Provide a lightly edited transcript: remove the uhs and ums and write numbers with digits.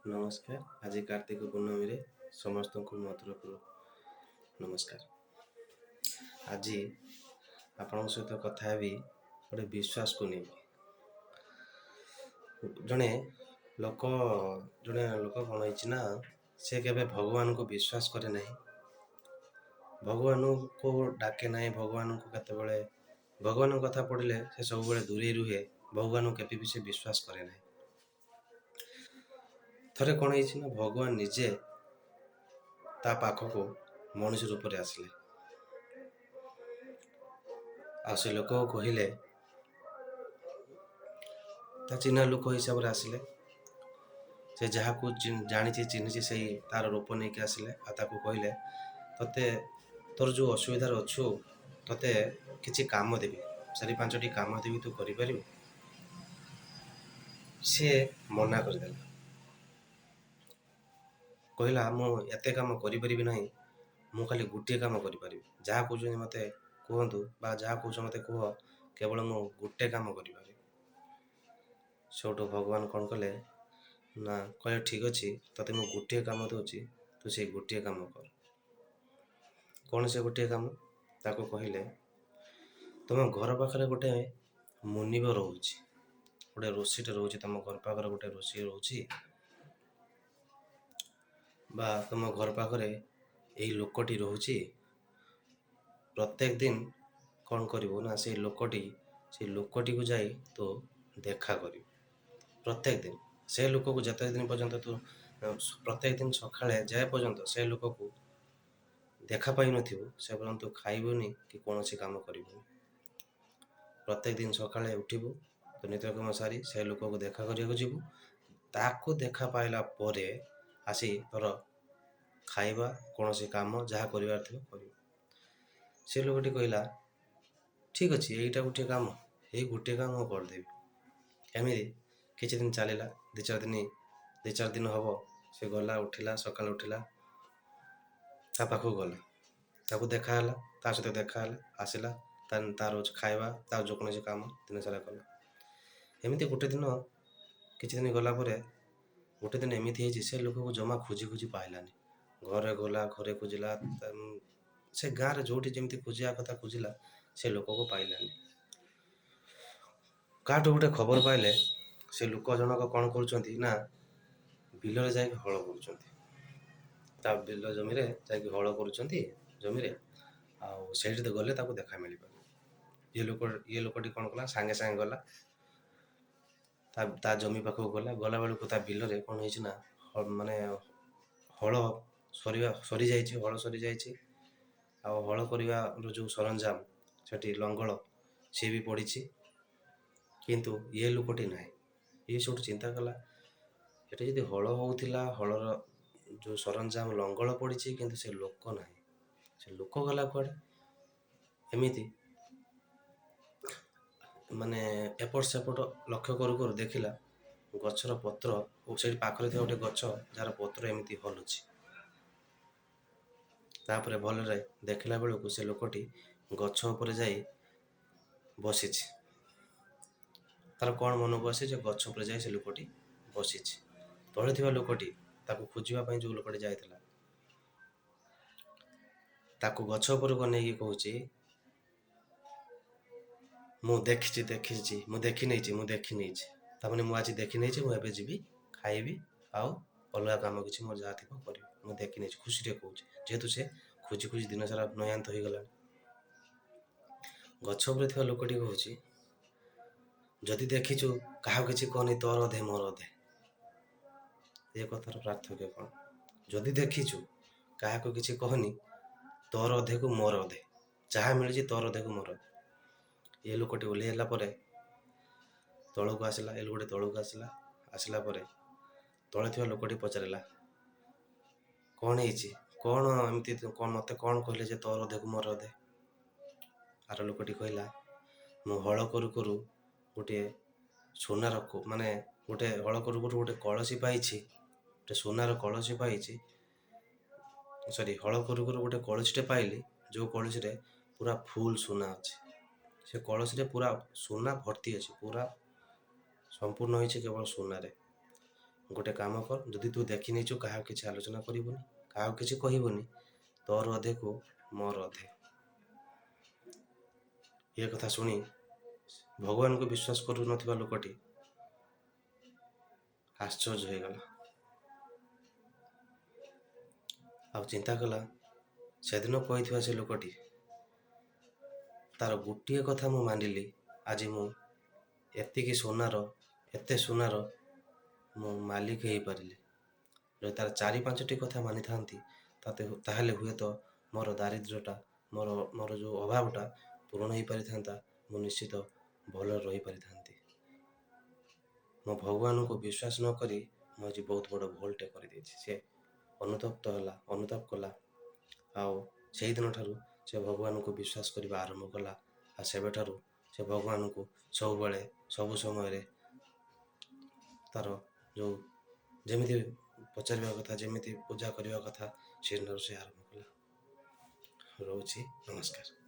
ନମସ୍କାର। ଆଜି କାର୍ତ୍ତିକ ପୂର୍ଣ୍ଣମୀରେ ସମସ୍ତଙ୍କୁ ମୋ ତରଫରୁ ନମସ୍କାର। ଆଜି ଆପଣଙ୍କ ସହିତ କଥା ହେବି ଗୋଟେ ବିଶ୍ୱାସକୁ ନେଇକି। ଜଣେ ଲୋକ ଜଣେ ଲୋକ କ'ଣ ହେଇଛି ନା, ସେ କେବେ ଭଗବାନଙ୍କୁ ବିଶ୍ୱାସ କରେ ନାହିଁ, ଭଗବାନଙ୍କୁ ଡାକେ ନାହିଁ। ଭଗବାନଙ୍କୁ କେତେବେଳେ ଭଗବାନଙ୍କ କଥା ପଡ଼ିଲେ ସେ ସବୁବେଳେ ଦୂରେଇ ରୁହେ। ଭଗବାନଙ୍କୁ କେବେ ବି ସେ ବିଶ୍ୱାସ କରେ ନାହିଁ। ଥରେ କ'ଣ ହେଇଛି ନା, ଭଗବାନ ନିଜେ ତା ପାଖକୁ ମଣିଷ ରୂପରେ ଆସିଲେ ଆଉ ସେ ଲୋକକୁ କହିଲେ, ତା ଚିହ୍ନା ଲୋକ ହିସାବରେ ଆସିଲେ। ସେ ଯାହାକୁ ଜାଣିଛି, ଚିହ୍ନିଛି, ସେଇ ତାର ରୂପ ନେଇକି ଆସିଲେ ଆଉ ତାକୁ କହିଲେ, ତୋତେ ତୋର ଯେଉଁ ଅସୁବିଧାରେ ଅଛୁ, ତୋତେ କିଛି କାମ ଦେବି, ଚାରି ପାଞ୍ଚଟି କାମ ଦେବି, ତୁ କରିପାରିବୁ? ସିଏ ମନା କରିଦେଲା। କହିଲା, ମୁଁ ଏତେ କାମ କରିପାରିବି ନାହିଁ, ମୁଁ ଖାଲି ଗୋଟିଏ କାମ କରିପାରିବି। ଯାହା କହୁଛନ୍ତି ମୋତେ କୁହନ୍ତୁ ବା ଯାହା କହୁଛ ମୋତେ କୁହ, କେବଳ ମୁଁ ଗୋଟେ କାମ କରିପାରିବି। ସେଇଠୁ ଭଗବାନ କ'ଣ କଲେ ନା, କହିଲେ, ଠିକ୍ ଅଛି, ତୋତେ ମୁଁ ଗୋଟିଏ କାମ ଦେଉଛି, ତୁ ସେଇ ଗୋଟିଏ କାମ କର। କ'ଣ ସେ ଗୋଟିଏ କାମ? ତାକୁ କହିଲେ, ତୁମ ଘର ପାଖରେ ଗୋଟେ ମୁନିବ ରହୁଛି, ଗୋଟେ ଋଷିଟେ ରହୁଛି, ତୁମ ଘର ପାଖରେ ଗୋଟେ ଋଷି ରହୁଛି ବା ତୁମ ଘର ପାଖରେ ଏଇ ଲୋକଟି ରହୁଛି। ପ୍ରତ୍ୟେକ ଦିନ କ'ଣ କରିବୁ ନା, ସେଇ ଲୋକଟିକୁ ଯାଇ ତୁ ଦେଖା କରିବୁ ପ୍ରତ୍ୟେକ ଦିନ। ସେ ଲୋକକୁ ଯେତେ ଦିନ ପର୍ଯ୍ୟନ୍ତ ତୁ ପ୍ରତ୍ୟେକ ଦିନ ସକାଳେ ଯାଏ ପର୍ଯ୍ୟନ୍ତ ସେ ଲୋକକୁ ଦେଖା ପାଇନଥିବୁ, ସେ ପର୍ଯ୍ୟନ୍ତ ତୁ ଖାଇବୁନି କି କୌଣସି କାମ କରିବୁନି। ପ୍ରତ୍ୟେକ ଦିନ ସକାଳେ ଉଠିବୁ, ତୁ ନିତ୍ୟକର୍ମ ସାରି ସେ ଲୋକକୁ ଦେଖା କରିବାକୁ ଯିବୁ। ତାକୁ ଦେଖା ପାଇଲା ପରେ ଆସି ତୋର ଖାଇବା, କୌଣସି କାମ ଯାହା କରିବାର ଥିବ କରିବୁ। ସେ ଲୋକଟି କହିଲା, ଠିକ୍ ଅଛି, ଏଇଟା ଗୋଟିଏ କାମ, ଏଇ ଗୋଟିଏ କାମ ମୁଁ କରିଦେବି। ଏମିତି କିଛି ଦିନ ଚାଲିଲା। 2-4 ଦିନ ହବ ସେ ଗଲା, ଉଠିଲା, ସକାଳୁ ଉଠିଲା, ତା ପାଖକୁ ଗଲା, ତାକୁ ଦେଖା ହେଲା, ତା ସହିତ ଦେଖା ହେଲା, ଆସିଲା, ତାର ଖାଇବା, ତାର ଯେକୌଣସି କାମ ଦିନ ସାରା କଲା। ଏମିତି ଗୋଟେ ଦିନ, କିଛି ଦିନ ଗଲା ପରେ ଗୋଟେ ଦିନ ଏମିତି ହେଇଛି, ସେ ଲୋକକୁ ଜମା ଖୋଜି ଖୋଜି ପାଇଲାନି। ଘରେ ଗଲା, ଘରେ ଖୋଜିଲା, ସେ ଗାଁରେ ଯେଉଁଠି ଯେମିତି ଖୋଜିବା କଥା ଖୋଜିଲା, ସେ ଲୋକକୁ ପାଇଲାନି। କାହାଠୁ ଗୋଟେ ଖବର ପାଇଲେ, ସେ ଲୋକ ଜଣକ କ'ଣ କରୁଛନ୍ତି ନା, ବିଲରେ ଯାଇକି ହଳ କରୁଛନ୍ତି। ତା ବିଲ ଜମିରେ ଯାଇକି ହଳ କରୁଛନ୍ତି ଜମିରେ, ଆଉ ସେଇଠି ତ ଗଲେ ତାକୁ ଦେଖା ମିଳିବ। ଇଏ ଲୋକଟି କ'ଣ କଲା? ସାଙ୍ଗେ ସାଙ୍ଗେ ଗଲା, ତା ଜମି ପାଖକୁ ଗଲା। ଗଲା ବେଳକୁ ତା ବିଲରେ କ'ଣ ହେଇଛି ନା, ମାନେ ହଳ ସରିବା ସରିଯାଇଛି, ହଳ ସରିଯାଇଛି। ଆଉ ହଳ କରିବାର ଯେଉଁ ସରଞ୍ଜାମ ସେଠି ଲଙ୍ଗଳ, ସିଏ ବି ପଡ଼ିଛି, କିନ୍ତୁ ଇଏ ଲୋକଟି ନାହିଁ। ଇଏ ସେଇଠୁ ଚିନ୍ତା କଲା, ଏଠି ଯଦି ହଳ ହେଉଥିଲା, ହଳର ଯେଉଁ ସରଞ୍ଜାମ ଲଙ୍ଗଳ ପଡ଼ିଛି, କିନ୍ତୁ ସେ ଲୋକ ନାହିଁ, ସେ ଲୋକ ଗଲା କୁଆଡ଼େ? ଏମିତି ମାନେ ଏପଟ ସେପଟ ଲକ୍ଷ୍ୟ କରୁ କରୁ ଦେଖିଲା ଗଛର ପତ୍ର ଓ ସେଇଠି ପାଖରେ ଥିବା ଗୋଟେ ଗଛ, ଯାହାର ପତ୍ର ଏମିତି ହଲୁଛି। ତାପରେ ଭଲରେ ଦେଖିଲା ବେଳକୁ ସେ ଲୋକଟି ଗଛ ଉପରେ ଯାଇ ବସିଛି। ତାର କ'ଣ ମନକୁ ଆସେ ଯେ ଗଛ ଉପରେ ଯାଇ ସେ ଲୋକଟି ବସିଛି। ତଳେ ଥିବା ଲୋକଟି, ତାକୁ ଖୋଜିବା ପାଇଁ ଯେଉଁ ଲୋକଟି ଯାଇଥିଲା, ତାକୁ ଗଛ ଉପରକୁ ଅନେଇକି କହୁଛି, ମୁଁ ଦେଖିଛି, ଦେଖିଛି, ମୁଁ ଦେଖି ନେଇଛି, ମୁଁ ଦେଖି ନେଇଛି। ତାମାନେ ମୁଁ ଆଜି ଦେଖି ନେଇଛି, ମୁଁ ଏବେ ଯିବି, ଖାଇବି ଆଉ ଅଲଗା କାମ କିଛି ମୋର ଯାହା ଥିବ କରିବି। ମୁଁ ଦେଖି ନେଇଛି, ଖୁସିରେ କହୁଛି, ଯେହେତୁ ସେ ଖୋଜି ଖୋଜି ଦିନ ସାରା ନୟାନ୍ତ ହେଇଗଲାଣି। ଗଛ ଉପରେ ଥିବା ଲୋକଟି କହୁଛି, ଯଦି ଦେଖିଛୁ, କାହାକୁ କିଛି କହନି, ତୋର ଅଧେ ମୋର ଅଧେ। ଏ କଥାର ପାର୍ଥକ୍ୟ କ'ଣ? ଯଦି ଦେଖିଛୁ, କାହାକୁ କିଛି କହନି, ତୋର ଅଧେକୁ ମୋର ଅଧେ, ଯାହା ମିଳିଛି ତୋର ଅଧେକୁ ମୋର ଅଧେ। ଏ ଲୋକଟି ଓହ୍ଲେଇଲା ପରେ ତଳକୁ ଆସିଲା। ଏ ଲୋକଟି ତଳକୁ ଆସିଲା। ଆସିଲା ପରେ ତଳେ ଥିବା ଲୋକଟି ପଚାରିଲା, କ'ଣ ହେଇଛି? କ'ଣ ଏମିତି କ'ଣ ମୋତେ କ'ଣ କହିଲେ ଯେ ତୋର ଅଧେକୁ ମୋର ଅଧେ? ଆର ଲୋକଟି କହିଲା, ମୁଁ ହଳ କରୁ କରୁ ଗୋଟିଏ ସୁନାର, ମାନେ ଗୋଟେ ହଳ କରୁ କରୁ ଗୋଟେ କଳସୀ ପାଇଛି, ଗୋଟେ ସୁନାର କଳସୀ ପାଇଛି। ସରି, ହଳ କରୁ କରୁ ଗୋଟେ କଳସୀଟେ ପାଇଲି, ଯେଉଁ କଳସୀରେ ପୁରା ଫୁଲ୍ ସୁନା ଅଛି। ସେ କଳସୀରେ ପୁରା ସୁନା ଭର୍ତ୍ତି ଅଛି, ପୁରା ସମ୍ପୂର୍ଣ୍ଣ ହେଇଛି କେବଳ ସୁନାରେ। ଗୋଟେ କାମ କର, ଯଦି ତୁ ଦେଖି ନେଇଛୁ କାହାକୁ କିଛି ଆଲୋଚନା କରିବୁନି, କାହାକୁ କିଛି କହିବୁନି, ତୋର ଅଧେକୁ ମୋର ଅଧେ। ଏ କଥା ଶୁଣି ଭଗବାନଙ୍କୁ ବିଶ୍ୱାସ କରୁନଥିବା ଲୋକଟି ଆଶ୍ଚର୍ଯ୍ୟ ହେଇଗଲା ଆଉ ଚିନ୍ତା କଲା, ସେଦିନ କହିଥିବା ସେ ଲୋକଟି, ତାର ଗୋଟିଏ କଥା ମୁଁ ମାନିଲି, ଆଜି ମୁଁ ଏତିକି ସୁନାର, ଏତେ ସୁନାର ମୁଁ ମାଲିକ ହେଇପାରିଲି। ଯଦି ତାର ଚାରି ପାଞ୍ଚଟି କଥା ମାନିଥାନ୍ତି, ତାହେଲେ ହୁଏତ ମୋର ଦାରିଦ୍ର୍ୟଟା, ମୋର ଯେଉଁ ଅଭାବଟା ପୂରଣ ହେଇପାରିଥାନ୍ତା, ମୁଁ ନିଶ୍ଚିତ ଭଲରେ ରହିପାରିଥାନ୍ତି। ମୁଁ ଭଗବାନଙ୍କୁ ବିଶ୍ୱାସ ନ କରି ମୁଁ ଆଜି ବହୁତ ବଡ଼ ଭୁଲଟେ କରିଦେଇଛି। ସେ ଅନୁତପ୍ତ ହେଲା, ଅନୁତାପ କଲା ଆଉ ସେଇଦିନଠାରୁ ସେ ଭଗବାନଙ୍କୁ ବିଶ୍ୱାସ କରିବା ଆରମ୍ଭ କଲା। ଆଉ ସେବେଠାରୁ ସେ ଭଗବାନଙ୍କୁ ସବୁବେଳେ ସବୁ ସମୟରେ ତାର ଯେଉଁ ଯେମିତି ପଚାରିବା କଥା, ଯେମିତି ପୂଜା କରିବା କଥା, ସେଇଦିନଠାରୁ ସେ ଆରମ୍ଭ କଲା। ରହୁଛି, ନମସ୍କାର।